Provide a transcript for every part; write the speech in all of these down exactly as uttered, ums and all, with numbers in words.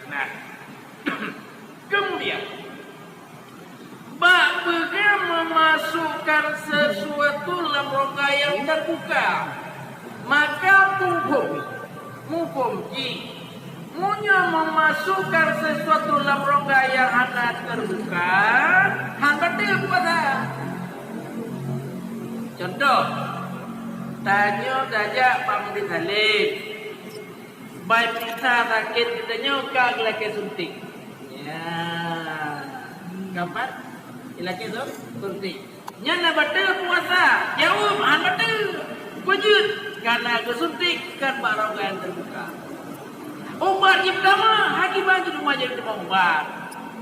Nah, kemudian, bak peugah memasukkan sesuatu lam rongga nyang terbuka, maka muphom, muphom jih, meunyoe memasukkan sesuatu lam rongga nyang hana terbuka, hana teupuasa. Contoh, tanyoe tajak bak Meuntri Saleb. Bai pisa sakét geutanyoe ka geulakée suntik. Ya. Kapan? Geulakée sun-, suntik. Nyan na bateue puasa? Jaweueb, han bateue. Peue jeuet? Kana geusuntik kan bak rongga nyang teubuka. Ubat jih peutama, haki ban jih teuma jeuet teuma ubat.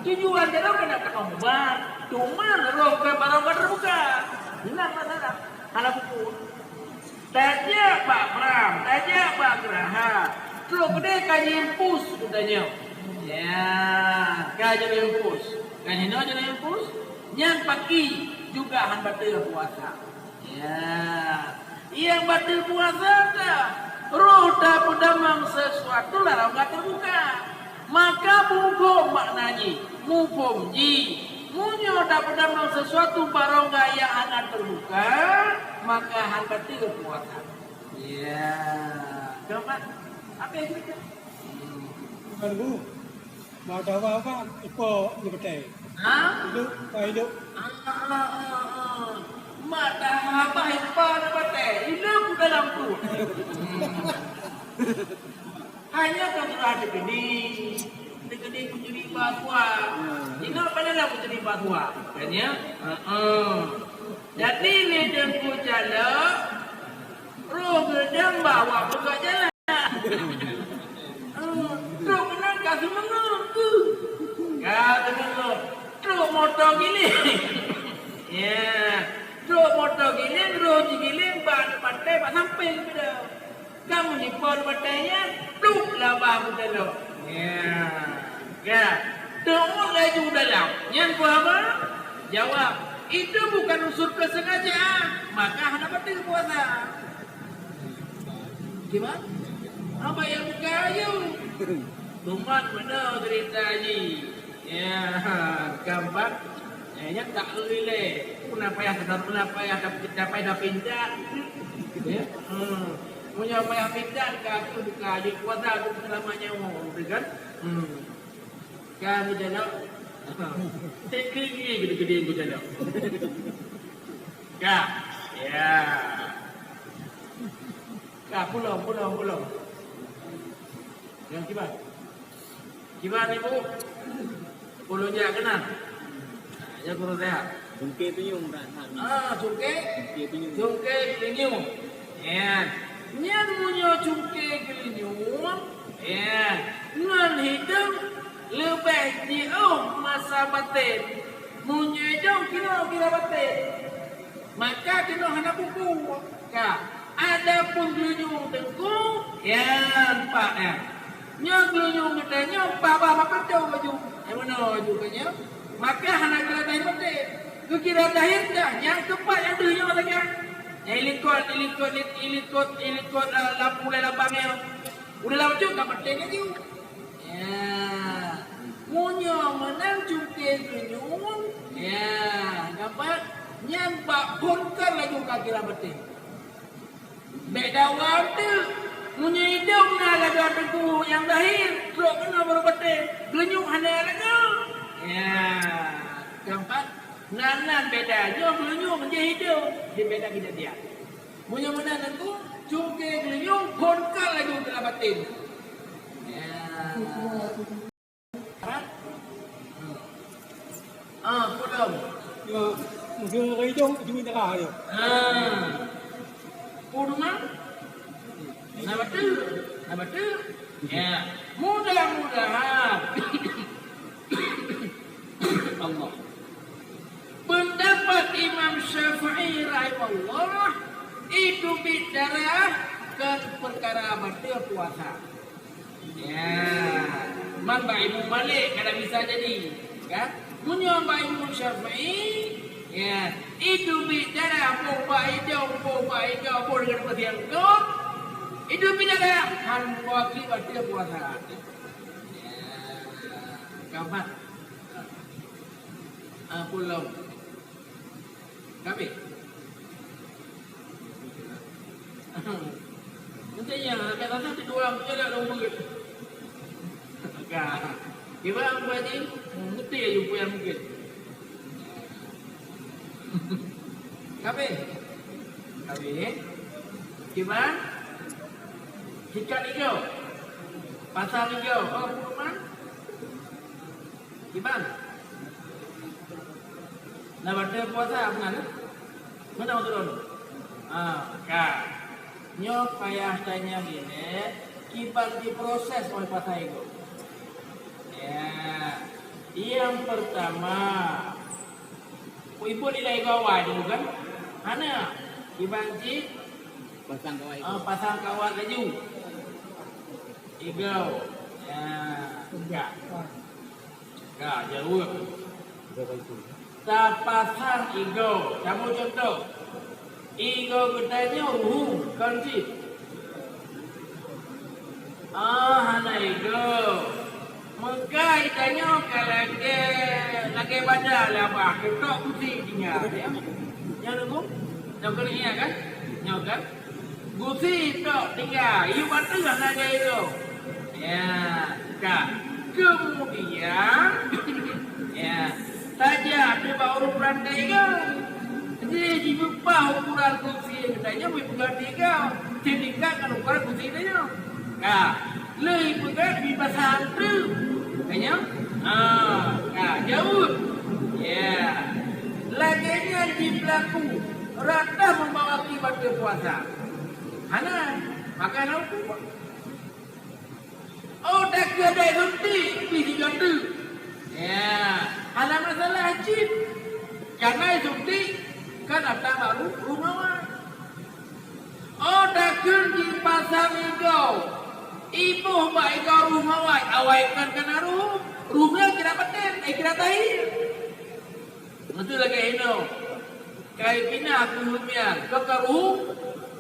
Tujuan jih kan teuma ubat. Teuma roh kan bak rongga teubuka. Nyan masalah. Hana buku. Tajak bak Pram, tajak bak Geuraha. Trok keudeh ka jiimpus geutanyoe. Ya, ka jiimpus. Ka jinoe jiimpus. Nyan paki juga han bateue puasa. Ya. Nyang bateue puasa dah. Roh tapeudamong sesuatu lam rongga teubuka. Maka muphom makna jih, muphom jih, meunyoe tapeudamong sesuatu bak rongga nyang hana teubuka, maka han bateue puasa. Ya, keumah. Habéh cerita. Bukan bu. Mau tahu apa? Ipo ni betai. Ha? Hidup, tak hidup. Ah, ah, ah, ah. Mak dah habah ipo ni betai. Hidup dalam tu. Hanya kau telah dikeni, dikeni pencuri bahwa. Inoe pada lah pencuri bahwa. Kan ya? Heeh. Jadi, lé Teungku Calok, roh geudang bawa buka jalan. Heeh. Trok keunan ka seumeungeue. Ka seumeungeue. Trok moto giling. Ya. Trok moto giling, roh jigiling, bak pantai, bak sampéng beda. Kamu nipon batée nyan, pluk labah meutalok. Ya. Ya. Teuôt laju dalam. Nyan peue haba? Jawab, "Itu bukan unsur kesengajaan, maka hana bateue puasa." Gimana? Apa yang buka ayu? Tuman mana cerita ni? Ya, gampang. Eh, nyan tak eu ilée. Puna payah, puna payah, tapi, tapi dah pintar. Ya. Hmm. Punya payah pintar, ka aku buka aja kuasa aku selama nyawa, betul kan? Hmm. Kan, Gujana? Tinggi-tinggi gede-gede, Gujana. Ka. Ya. Ka, pulang, pulang, pulang. Yang kiban. Kiban, Ibu? Puluh jak keunan. Nah, ya, guru sehat. Cungke pinyueng, Ran. Ha, ni. Ah, cungke? Cungke pinyueng. Cungke pinyueng. Ya. Nyan meunyoe cungke pinyueng, ya. Ngon hidong leubeh jiôh masa baten. Meunyoe hidong kira-kira baten. Maka keunoe hana buku. Ka. Adapun geulinyueng teungku, nyan pat nyan. Nyoe geulinyueng geutanyoe babah bak pintoe baju. Eh, meunoe baju ka nyoe. Maka hana kira dahir baten. Geukira dahir dah, nyan keupat nyang deuh nyoe lagèe. Nyang ilikot, ilikot, ilikot, ilikot la-, lampu lé labang nyoe. Udah lawét ka baten laju. Ya. Meunyoe meunan cungke geulinyueng, ya, nampak? Nyan bak phôn kan laju ka kira baten. Bèk dawa teuk. Meunyoe idong na lagèe teungku nyang dahir, trok keunoe baru baten. Geulinyueng hana lagèe. Ya, keempat, nan-nan beda. Nyoe geulinyueng jih idong, di beda kejadian. Meunyoe meunan teungku, cungke geulinyueng phôn kan laju kira baten. Ya. Ah, pudong. Ya, mungkin orang hidung, ujung darah dia. Ah. Pudong ah? Nama tu? Nama tu? Ya. Mudah-mudahan. Allah. Pendapat Imam Syafi'i rahimahullah, itu bit darah kan perkara batal puasa. Ya, man bak Imam Malik kada bisa jadi, kan? Meunyoe bak Imam Syafi'i, ya, itu bit darah, boh bak idong, boh bak idong, boh dengan peusiang kot, itu bit darah, han meuwakili bateue puasa. Ya. Ka mat. Ah, pulang. Ka habéh? Nanti yang agak datang di dua, macam mana orang murid? Agak. Kira apa ni? Mesti aja bukan mungkin. Ka habéh? Ka habéh. Kiban? Sikat igoe. Pasang igoe. Oh, perumahan? Kiban? Nah, baca puasa apa kan? Mana turun? Ah, ka. Nyoe payah tanyong ilée, kiban diproses oleh pasang igoe. Ya, yang pertama, ibu nilai igoe awai dulu kan? Hana, kiban cit pasang kawat, ah, pasang kawat laju. Igoe. Ya, enggak. Ka jaweueb. Tapasang igoe. Kamoe cuntoh. Igoe geutanyoe ruhu, kon cit? Ah, hana igoe. Meuka geutanyoe ka lagée, lagée bada lé abah, keutok gusi tinggai, ya. Nyan, Teungku? Nyoe keuneuk ingat kan? Nyoe kan? Gusi tok tinggai, yue bateue hana gaya tu. Ya, ka. Kemudian, ya, tajak bak ureueng peurantee igoe. Jadi, jibeupah ukuran gusi geutanyoe, beupeugah tiga, seutingkat ngon ukuran gusi geutanyoe. Ka. Lheueh jipeugah, jipasang teuk. Ka nyoe? Ha, ka. Jaweueb. Ya. Lagée nyan jipeulaku. Rata membawa akibat keu puasa. Hana, maka hana huköm. Oh, takeuh dai suntik, pih sigoe teuk. Ya, hana masalah cit. Karena suntik kan ata baru rumah awai. Oh, takeuh jipasang igoe. Iboh bak igoe rumah awai, awai kan kana ruh. Ruh nyan kira baten, eh, kira tahir. Meuseu lagée inoe. Kai pinah keu humian, ka ka ruhu,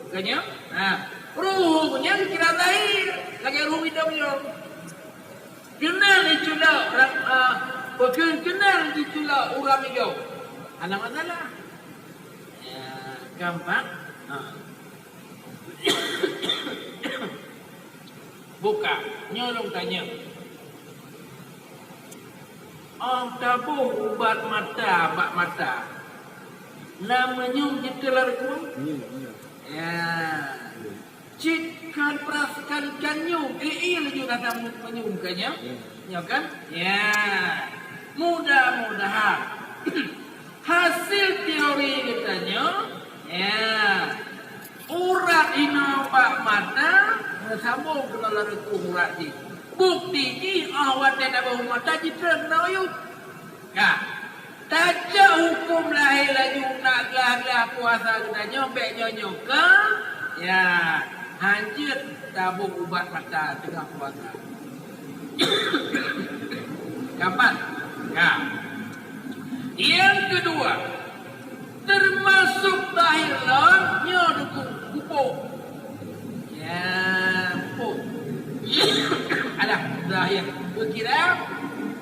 ka nyoe? Ha, ruhu nyan kira zahir, lagée ruhu idong nyoe. Keunong jiculok, ra-, a, peue kheun keunong jiculok uram igoe. Hana masalah. Ya, gampang. Ha. Buka, nyoe lôn tanyong. Óh taboh ubat mata bak mata, na manyum jeuet keu lam rukueng? Manyum, manyum. Ya. Cit kan peras kan, kan nyum, eh, iya laju rasa manyum kan, ya? Ya. Ya kan? Ya. Mudah-mudahan hasil teori geutanyoe, ya. Urat inoe bak mata, neusambong keunoe lam rukueng urat jih. Bukti jih, óh watée taboh mata jitrön keunoe ayub. Ka. Tacok huköm lahé laju na glah-glah puasa geutanyoe bék nyoe-nyoe ka, ya, hanjeuet taboh ubat mata teungoh puasa. Kapan? Ka. Nyang keudua, teumasok zahir lom nyoe dukung pupuk. Ya, pupuk. Alah, zahir. Geukira,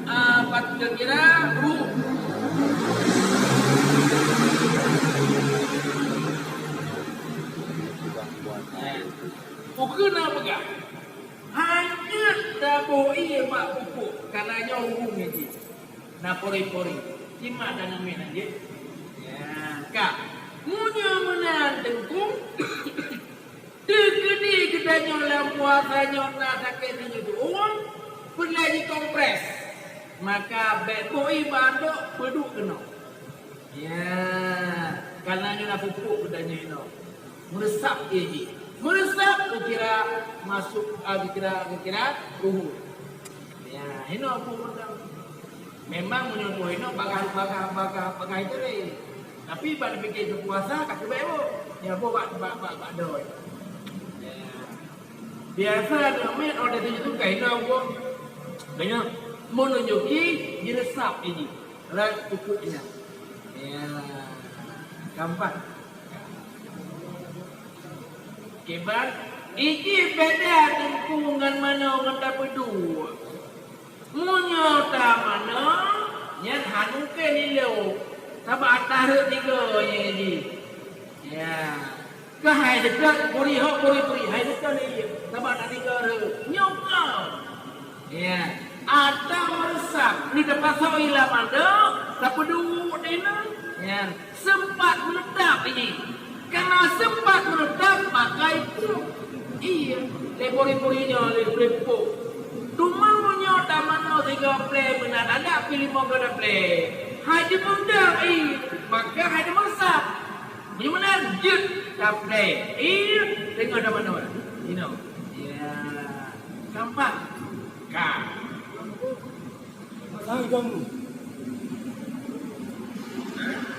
ah, pat geukira, ruh. Ukeue na peugah, hanjeuet taboh ié bak pupuk, kana nyoe ruh nyan jih. Na pori-pori. Simak dan amé lagée. Ya, ka. Meunyoe meunan teungku, teukeudi geutanyoe lam puasa nyoe na sakét singoh tuwoe, peureulée jikompres. Maka bék boh ié bak andok, peuduek keunoe. Ya, kana nyoe na pupuk geutanyoe inoe. Meureusap ié jih. Meureusap geukira masuk, ah, geukira, geukira ruhu. Ya, inoe pun mantong. Memang meunyoe boh inoe bagah, bagah, bagah, bagah itu deh. Tapi bak dipike keu puasa ka keubeuet boh. Ya, boh bak, bak, bak, bak doe. Ya. Biasa nyoe meunan, oh, dari situ ka inoe boh. Banyak meununjuki direusap ié jih. Rat pupuk nyan. Ya. Gampang. Kiban, ié jih beda teungku ngon manoe ngon tapeuduek. Meunyoe tama Anu ke nilo, sabab ata rhot tiga ye di. Ya. Keuhai dekat buri hok buri-buri, hai dekat ni. Sabab na tiga rhot. Nyoka. Ya. Ata meresap, ni terpaksa ilah mandok, tapi duduk di na. Ya. Sempat menetap ini. Karena sempat menetap, maka itu. Iya, lé buri-buri nyoe lé buri pupuk. Teuma meunyoe tamanoe sigoe plé meunan adak pih limong goe plé. Hai jipeudong i, maka hai jimeusab. Meunyoe meunan jeuet taplé. I teungoh tamanoe. Inoe. Ya. Gampang. Ka. Pasang ikan mu.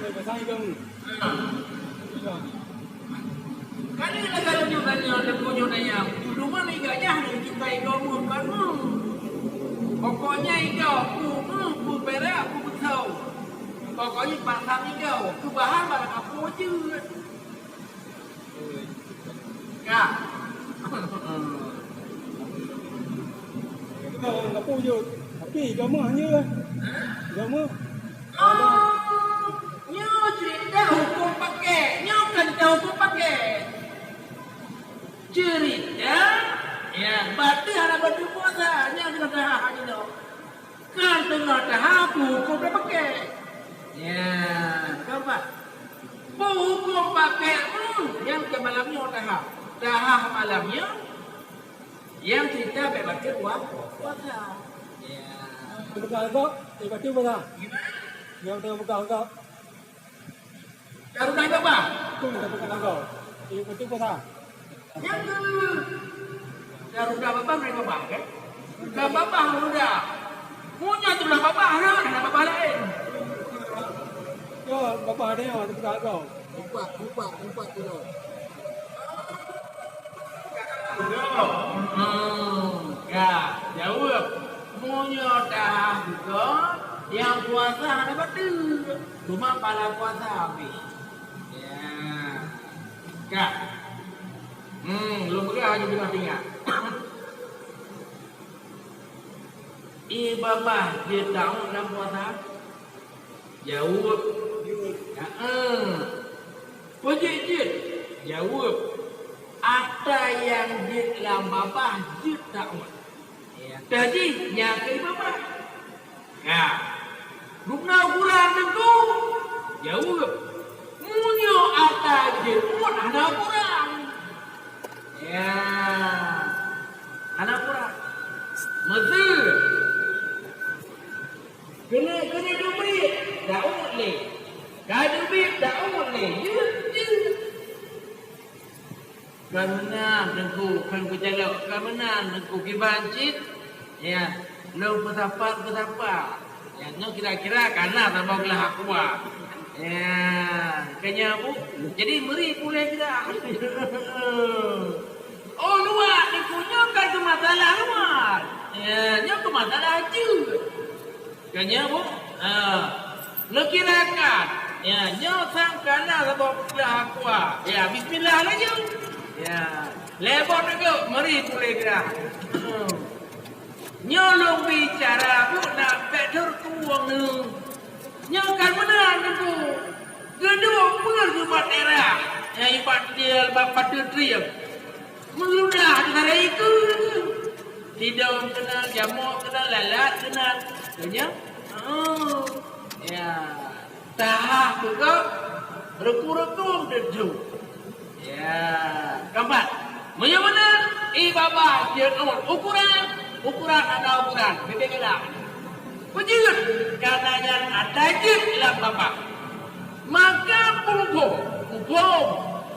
Eh, pasang ikan mu. Kali lagak laju tanya, laju nanya. Dulu mana iga jah ni kita iga mu kan mu. Pokoknya iga pu mu, pu perak, pu beutau. Pokoknya pasang iga, tu bahan barang apa je. Ka. Ka, ka peue jeuet? Tapi agama hanya agama. Oh, nyoe cerita hukum pakai. Nyoe kan cerita hukum pakai. Cerita, ya, bateue hana bateue puasa. Nyoe kena tahan hanya nyoe. Kan teungoh taha huköm tapakèk. Ya, keumpat. Huköm pakèk pun nyang keu malam nyoe taha. Taha malam nyoe, nyang cerita bèk bacut puasa. Ya. Buka agak, eh, bacut puasa. Gimana? Nyang teuka buka agak. Darudah babah. Betul, tapi kata kau. Iya, betul kata. Nyang tu. Darudah babah, dari babah, kan? Bukan babah, darudah. Punya tu lah babah, kan? Ada babah lain. Ya, babah ada yang, tapi kata kau. Empat, empat, empat tu. Hmm, ya, jaweueb. Meunyoe dah buka, nyang puasa hana bateue. Cuma pahala puasa habéh. Ya. Ka. Hmm, lôn peugah laju teungoh tinggai. Ié babah jeuet taôt lam puasa? Jaweueb. Heeh. Peue jeuet jeuet? Jaweueb. Ata nyang jeuet lam babah jeuet taôt. Ya, tadi nyang keu babah. Ya. Guna ukuran teungku. Jaweueb. Meunyoe ata jeuet uet hana ukuran. Ya. Hana ukuran. Meuseu. Keuneuk, keuneuk teubiet, taôt lé. Ka teubiet, taôt lé. Jeuet, jeuet. Ka meunan teungku, kheun keu calok, ka meunan teungku kiban cit. Ya, lôn peusapat, peusapat. Ya, nyoe kira-kira ka na saboh glah aqua. Ya, keunyoe bu, jadi meuri puléh glah. Oh, luwat teungku, nyoe ka keu masalah luwat. Ya, nyoe keu masalah jeuet. Keunyoe bu, ha, neukirakan. Ya, nyoe sang ka na saboh glah aqua. Ya, bismillah laju. Ya, lebok teugok, meuri puléh glah. Hmm. Nyoe lôn bicara bu na pek thon kuwong nyoe. Nyoe kan meunan teungku. Geuduek peue geubat daerah. Ya, ibat dia bak pateutrieng. Meuludah teuka ikeu. Tidong keunan, jamok keunan, lalat keunan. Tanya? Oh. Ya. Taha juga reku-reku deuju. Ya. Keempat. Meunyoe meunan, ié babah jeuet uet ukuran, ukuran hana ukuran, bibit galak. Peue jeuet, karena nyan ata jeuet lam babah. Maka peue huköm, huköm,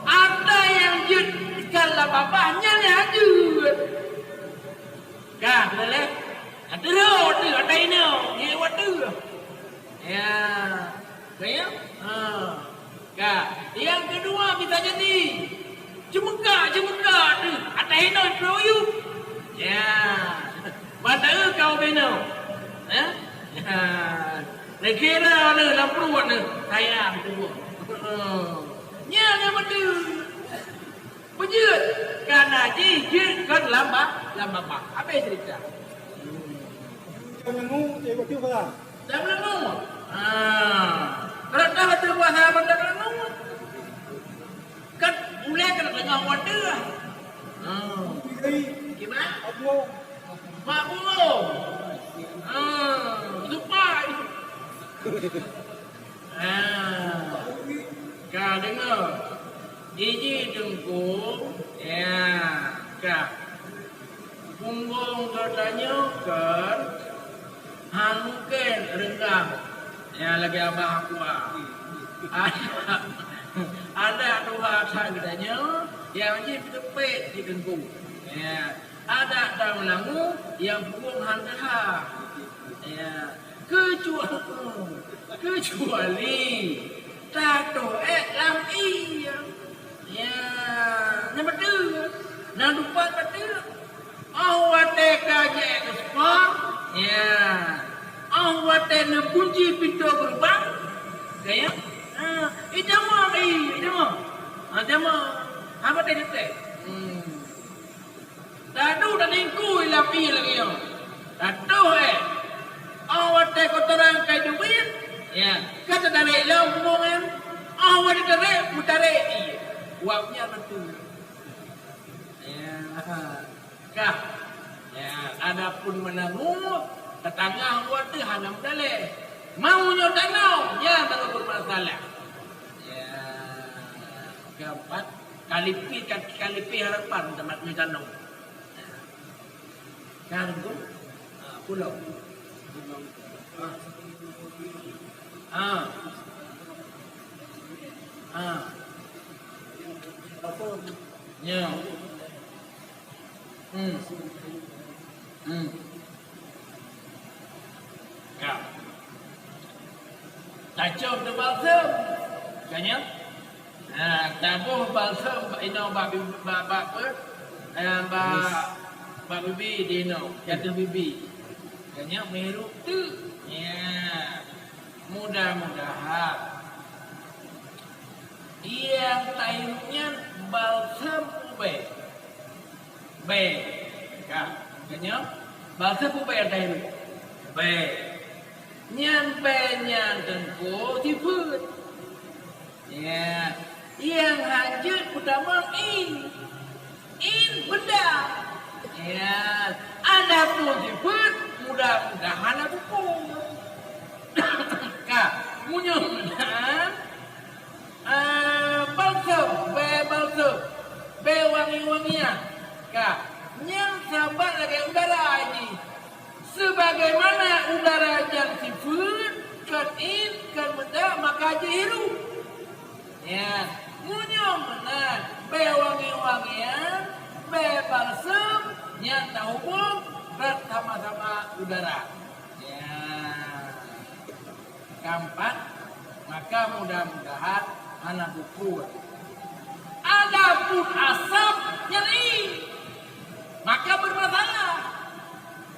ata nyang jeuet ka lam babah nyan lé hana jeuet. Ka, beutôi lé? Ata rhot teuh, ata inong, ngieng watèe. Ya. Ka, ya? Ha. Ka. Nyang keudua bisa jadi. Ceumeuka, ceumeuka teuh. Ata inong peuyueb. Ya. Mata eu kau beno. Eh? Ya. Neukira lé lam pruet nyoe. Sayang tuboh. Nyan nyang beutôi. Peue jeuet? Kana jih jeuet kon lam ba-, lam babah. Habéh cerita. Lam lengu, eh, beutôi peue? Lam lengu. Ah, beurata beutôi puasa mantong langut. Kan ulèe ka teungoh watèe. Ah. Kiban? Mak buong. Ah, lupa. Ah. Ka deungö. Iji Teungku, ya, ka. Punggong geutanyoe kan hana mungken reunggah. Ya, lagèe abah aku, ah. Adak, adak dua that geutanyoe, nyang jih peuteupet di Teungku. Ya, adak tameulagu, nyang punggong hana teuhah. Ya. Keucuali, keucuali tatoh èk lam ié. Ya, nyan beutôi. Na dupat beutôi. Óh watèe ka jeuet keu sport, ya. Óh watèe neukunci pintô geureubang, ka ya. Ha, itamong, itamong. Ha, tamong. Haba teutek. Hmm. Taduek tatingkui lam ié lagèe nyoe. Tatoh, eh. Óh watèe kotoran ka jeuet, ya, ka tatarek lom punggong nyan. Óh watèe tarek, meutarek ié. Wab nyan beutôi. Ya, ka. Ya, adapun meunanggong, tatangah watèe hana meudalèh. Mau nyoe tanoh, nyan baru bermasalah. Ya, keempat, kalipih, kalipih harapan teumpat nyoe tanoh. Kan tu? Ha, pulang. Ha. Ha. Ha. Ya. Hmm. Hmm. Ka. Tacok di balsem. Ka nyan? Ha, taboh balsem bak inoe bak bi-, bak, bak apa? Eh, bak, bak bibi di inoe, di ateueh bibi. Ka nyan meuhirup teuk. Ya. Mudah-mudahan nyang tahirup nyan balsem ubé. Bèe. Ka, ka nyoe. Bahasa peue bèe nyang tahirup? Bèe. Nyan bèe nyan teungku sifeuet. Ya. Nyang hanjeuet peutamong in. In benda. Ya. Adapun sifeuet, mudah-mudahan na bukon. Ka, meunyoe meunan, Eh, balsem, bèe balsem, bèe wangi-wangian. Ka, nyan sabat lagèe udara jih. Sebagaimana udara nyang sifeuet, kon in, kon benda, maka jihirup. Nyan, meunyoe meunan, bèe wangi-wangian, bèe balsem, nyan tahubong, rot sama-sama udara. Ya. Keempat, maka mudah-mudahan hana bukon. Adapun asap nyang in, maka bermasalah.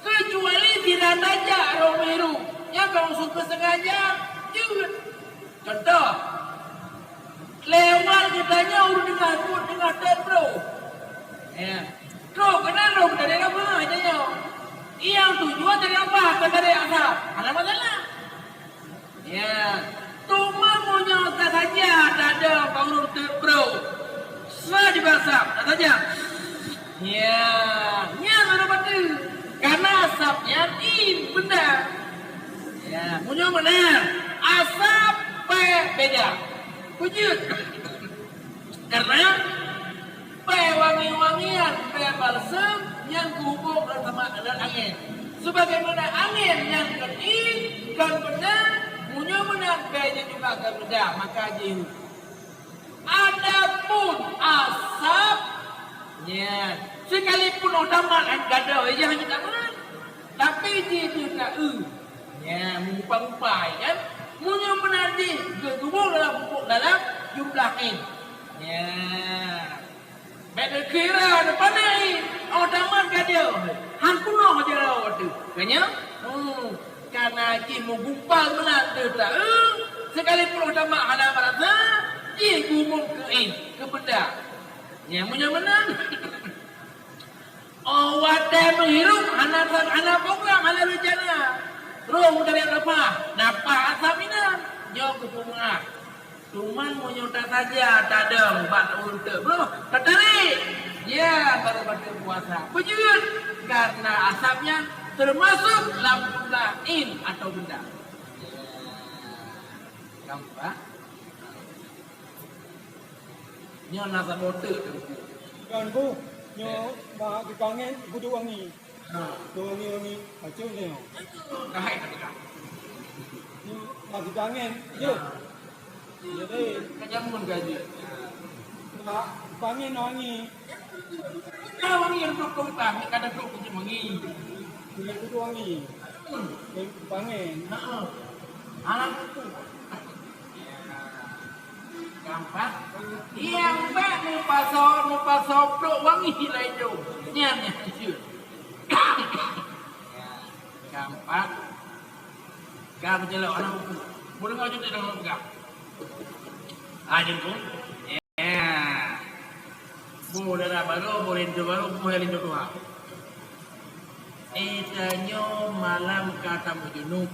Kecuali sidroe tajak rhot meuhirup, nyan ka unsur peusengaja jeuet. Contoh, lewat geutanyoe ureueng teungoh buet, teungoh teuet brôk. Ya. Trôk keunan lôn dari Allah, tanyoe. Nyang tujuan dari Allah, kon dari asap. Hana masalah. Ya. Teuma meunyoe tasaja tadong bak ureueng teuet brôk, sira jibasam, tasaja. Ya, nyan hana bateue. Karena asap nyan in benda. Ya, meunyoe meunan, asap bèe beda. Peue jeuet? Karena bèe wangi-wangian, bèe balsem nyang geuhubong sama dengan angén. Sebagaimana angén nyang kon in, kon benda, meunyoe meunan bèe nyan juga kon benda, maka jihirup. Adapun asap, nyan, sekalipun óh tamat han gadôh, eh, jangan tamat. Tapi jih teuka eu. Nyan, meugupai-gupai, kan? Meunyoe meunan jih, geugubong dalam pupuk dalam jumlah in. Nyan. Bèk neukira depan in, óh tamat gadôh. Han peunoh jaroe teuh. Ka nyan? Hmm. Kana jih meugupai meunan teuh ta, eu, sekalipun óh tamat hana meurasa, jih gumong keu in, keu benda. Nyan meunyoe meunan. Óh watèe meuhirup hana, hana program, hana rencana. Roh dari nafah, nafah asam Keu peumeu'ah. Cuman meunyoe tasaja tadong bak untôk broh, tatarék, ya baru bateue puasa. Beujeuet, karena asam nyan teumasok lam jumlah in atau benda. Ya. Nampak? Nyoe na saboh teuk teungku. Kan bu, nyoe bak geutangen kudu wangi. Ha. Wangi-wangi, pacok nyoe. Kahai ka teuka. Nyoe bak geutangen, jeuet. Jadi, ka jamun ka jeuet. Bak geutangen wangi. Ka wangi ka duduk kong bang, ka duduk kong wangi. Kudu wangi. Hmm. Geutangen. Ha. Alam tu. Gampang. Nyang bèk neupasoe, neupasoe plôk wangi laén jom. Nyan, nyan, jeuet. Gampang. Ka meujalan aneuk uku. Beudeungoe jeuet deungon peugah. Ah, jeuet, Bu. Ya. Bu dara barô, bu linto barô, bu hai linto tuha. Eh, tanyoe malam ka tameujunub.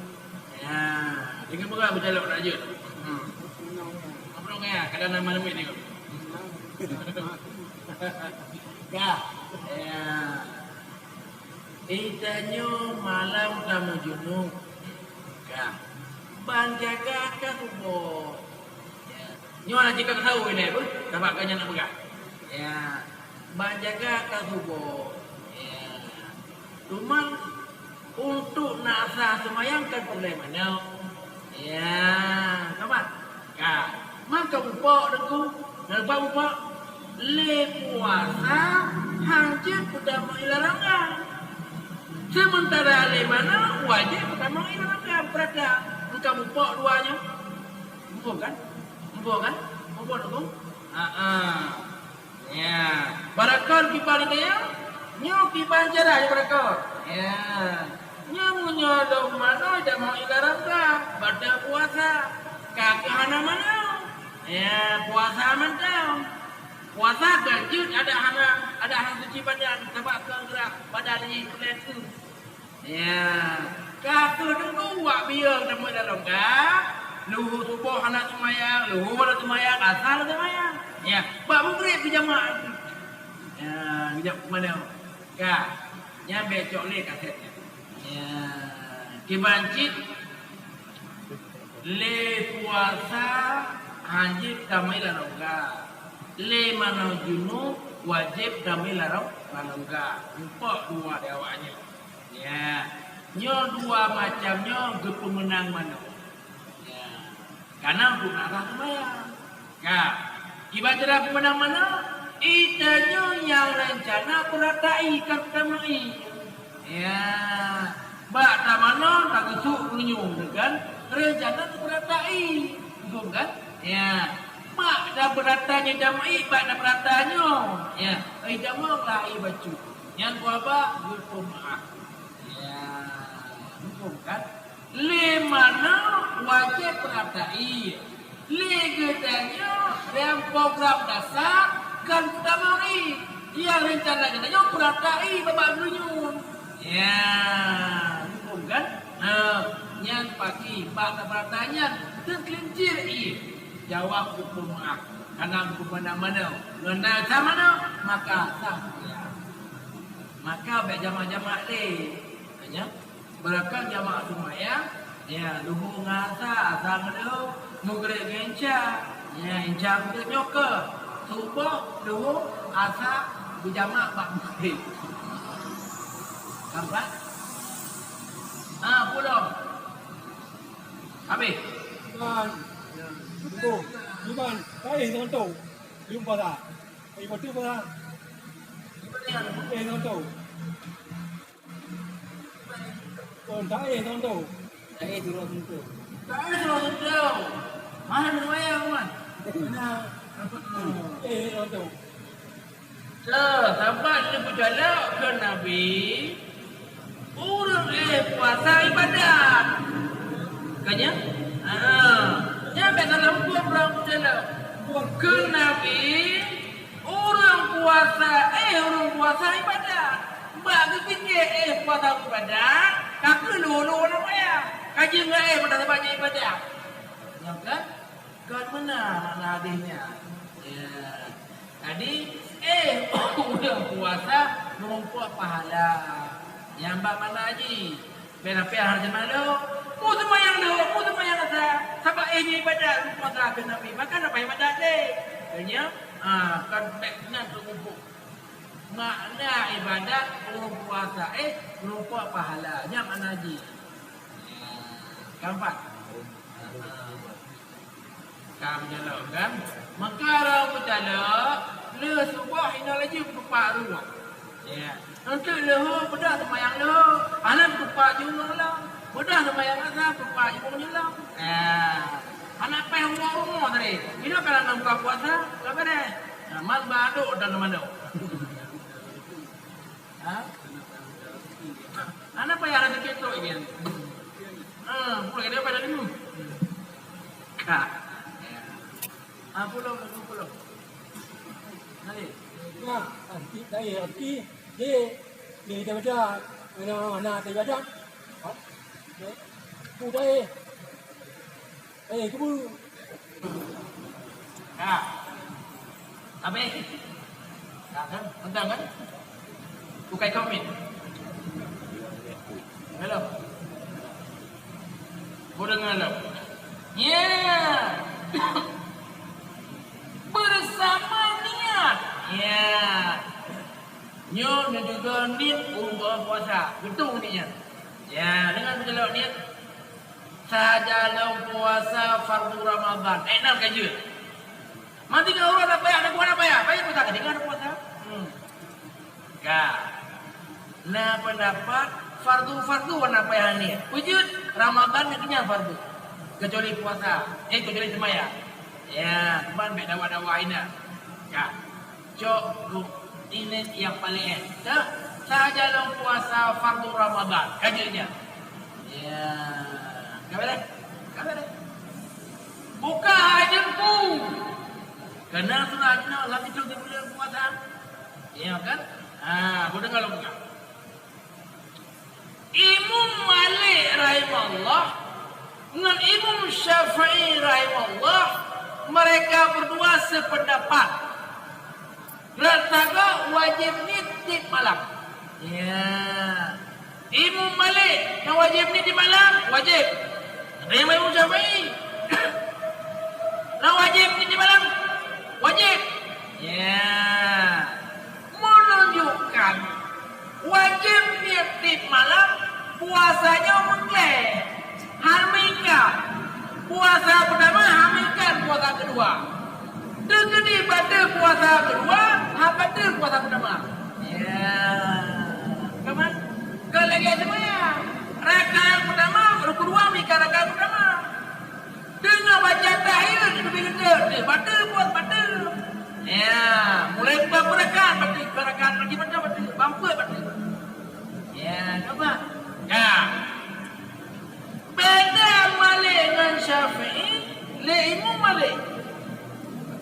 Ya, deungon peugah beujalok na jeuet. Hmm. Apa dong ya? Kadang nama lembik ni. Ya. Ya. Eh, tanyoe malam tameujunub. Ya. Ban jaga ka suboh. Ya. Nyoe na jika tahu ini apa? Sabab kan nak peugah. Ya. Ban jaga ka suboh. Ya. Cuma untuk nak sah semayang kan peureulèe manoe. Ya, sabar. Ka. Maka bupok deungon, leubeh bupok lé puasa hana jeuet peutamong ilarangga. Sementara lé manoe wajéb peutamong ilarangga. Peurata, engka bupok dua nyoe. Muphom kan? Muphom kan? Muphom deungon? Ha ah. Ya, barakon kiban itu ya. Nyoe kiban cara ya barakon. Ya. Nyoe meunyoe dong manoe dan mau ilarangga, batal puasa. Ka keu hana manoe. Ya, puasa mantong. Puasa kan jeuet ada hana, ada hana suci badan, sabab keu gerak badan ni peuleueh. Ya, ka kheueh teungku wak bieng teumeulalong ka. Luhô suboh hana seumayang, luhô hana seumayang, asa hana seumayang. Ya, bak meugreb geujamak. Ya, geujamak mana? Ka, nyan bèk cok lé kaset nyan. Ya, kiban cit lé puasa hana jeuet tamong ilarangga. Lé manoe junub wajéb tamong ilarang-, ilarangga. Muphom dua di awak nyoe. Ya, nyoe dua macam nyoe geupeumeunang manoe. Ya, kana untuk nak sah seumayang. Ka, kiban cara peumeunang manoe, ita nyoe nyang reuncana peurata ie ka peutamong ie. Ya, bak tamanoe tageusuk runyueng kan, reuncana teupeurata ie, beutôi kan? Ya, bak tapeurata nyoe tamong ie, bak tapeurata nyoe. Ya, ie tamong lah ie bacut. Nyan buah bak geupeumaáh. Ya, muphom kan? Lé manoe wajéb peurata ie. Lé geutanyoe nyang program dasar kan peutamong ie. Nyang reuncana geutanyoe peurata ie babah geunyueng. Ya, muphom kan? Nah, nyan pagi bak tapeurata nyan teukelinci ie. Jaweueb geupeumaáh. Kana geupeumeunang manoe. Ngon dasar manoe, maka sah. Ya. Maka bèk jamak-jamak lé. Hanya beureukat jamak seumayang, ya, luhô ngon asa, asa ngon luhô, meugreb ngon isya, ya, isya meugreb nyoe keuh, suboh, luhô, asa, beujamak bak meugreb. Nampak? Ah, pulang. Habis. Iban, iban, taéh contoh, jumpa dah. Eh, betul dah. Eh, contoh. Oh, taéh contoh. Taéh suruh sentuh. Taéh suruh sentuh. Mana nak wayang, Man? Nah. Eh, contoh. Teuh, sahabat lé peucalok keu Nabi, ureueng éh puasa ibadat. Kan nyan? Ha. Nyan bèk salah huköm ureueng peucalok. Keu Nabi, ureueng puasa, éh, ureueng puasa ibadat. Bak geupike éh puasa ibadat, ka keuh lôn-lôn na payah. Ka jeuet ngon éh pada sahabat nyan ibadat. Kan? Kon meunan makna hadis nyan. Ya. Jadi, eh, ureueng puasa meurumpok pahala. Nyang bak makna jih. Pih-pih hana teuma lôn. Peue seumayang lôn, peue seumayang asa. Sabab eh nyoe ibadat, puasa keu Nabi. Maka na payah ibadat lé. Keu nyan, ah, kon bèk nyan teumuphom. Makna ibadat ureueng puasa, eh, meurumpok pahala. Nyan makna jih. Ya, keempat. Ka meucalok kan? Maka ureueng meucalok, lheueh suboh hinoe laju peutupat rumoh. Ya. Eunteuk leuhô, beudôh seumayang leuhô. Hana peutupat jih uroe lom. Beudôh seumayang asa, peutupat jih uroe lom. Ya. Hana paih uroe rumoh tadi. Inoe ka na buka puasa, ka beureh. Nah, man ba aduk dan mandok. Ha? Hana payah rezeki trok, kan? Ha, pulak dia pada dulu. Ka. Ha, pulang, pulang, pulang. Mari. Nah, arti tadi, arti dia, dia dah baca. Mana, mana tadi baca? Ha? Dia, tu tadi. Eh, keubu. Ha. Habis. Ha, kan? Mantap, kan? Bukai komen. Hello. Kurang hello. Ya. Bersama niat. Ya. Nyoe neuduga niet ureueng puasa. Beutôi niet nyan. Ya, deungon meukeulok niet. Sahaja lôn puasa fardu Ramadan. Eh, na ka jeuet. Mati ngon ureueng na payah, na payah, payah puasa, ka tinggai puasa. Hmm. Ka. Na pendapat fardu-fardu na payah niet. Peujeuet Ramadan na keunyan fardu. Kecuali puasa, eh, kecuali seumayang. Ya, cuman bèk dawa-dawa inan. Ka. Cok niet nyang paléng ék. Dah, sahaja lôn puasa fardu Ramadan. Ka jeuet nyan. Ya. Ka beureh? Ka beureh. Buka hai Teungku. Keunan sunat jinoe lam itu buleuen puasa. Ya kan? Ha, beudeungoe lôn peugah. Imam Malik rahimahullah ngon Imam Syafi'i rahimahullah, mereka berdua sependapat. Rata gob wajéb niet tiep malam. Ya. Imam Malik, na wajéb niet tiep malam? Wajéb. Tapi Imam Syafi'i, na wajéb niet tiep malam? Wajéb. Ya. Menunjukkan wajéb niet tiep malam, puasa nyoe meuklé. Hana meuikat. Puasa peutama hana meuikat puasa keudua. Teukeudi bateue puasa keudua, hana bateue puasa peutama. Ya. Kaman? Kon lagèe seumayang. Rakaat peutama, rukun dua meuikat rakaat peutama. Deungon baca tahiyat, leubeh geutanyoe, bateue puasa bateue. Ya, mulai bak peurakaat bateue, peurakaat lagi bateue, bateue, bak peuet bateue. Ya, nampak? Ya. Beda Malik ngon Syafi'i, lé Imam Malik.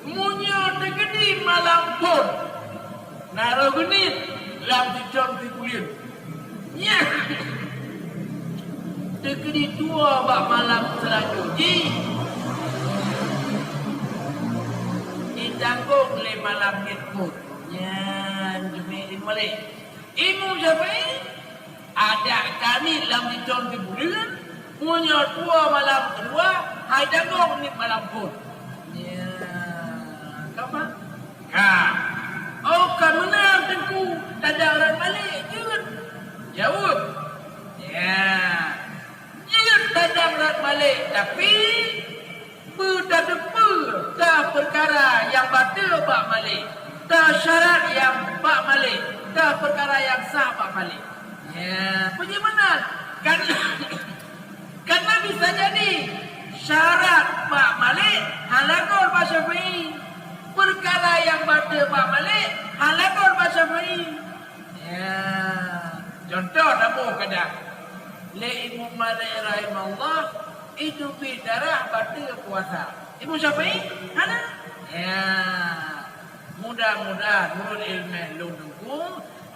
Meunyoe teukeudi malam phon, na roh geuniet lam sithon sibuleuen. Nyan. Teukeudi tuwoe bak malam seulanjut jih, jitanggong lé malam niet phon. Nyan teuma Imam Malik. Imam Syafi'i, adak ka niet lam sithon sibuleuen, meunyoe tuwoe malam keudua, han jitanggong niet malam phon. Nyan, ka paham? Ka. Oh, ka meunan Teungku, tadang rot Malik, jeuet. Jaweueb. Ya. Jeuet tadang rot Malik, tapi beutateupeue teuh peukara nyang bateue bak Malik, teuh syarat nyang bak Malik, teuh peukara nyang sah bak Malik. Ya, peue jih meunan? Kan Karena bisa jadi syarat bak Malik hana goe bak Syafi'i. Peukara nyang bateue bak Malik hana goe bak Syafi'i. Ya, contoh taboh kadang. Lé Imam Malik rahimahullah, itu pih darah bateue puasa. Imam Syafi'i hana. Ya. Mudah-mudahan nurut ilmu lôn Teungku,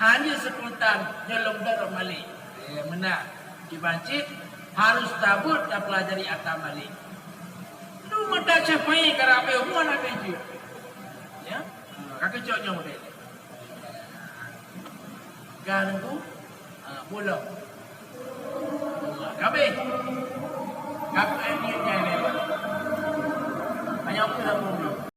hana spontan nyoe lôn beuet Malik. Eh, meunan. Kiban cit harus tabeuet tapeulajari ata Malik. Mata Syafi'i ka rabe hubungan Nabi jih. Ya. Ha, ka keucok nyoe model. Ka nunggu, ha, bolong. Ha, ka habéh. Ka habéh ayat nyan lewat. Hanya apa dah bolong.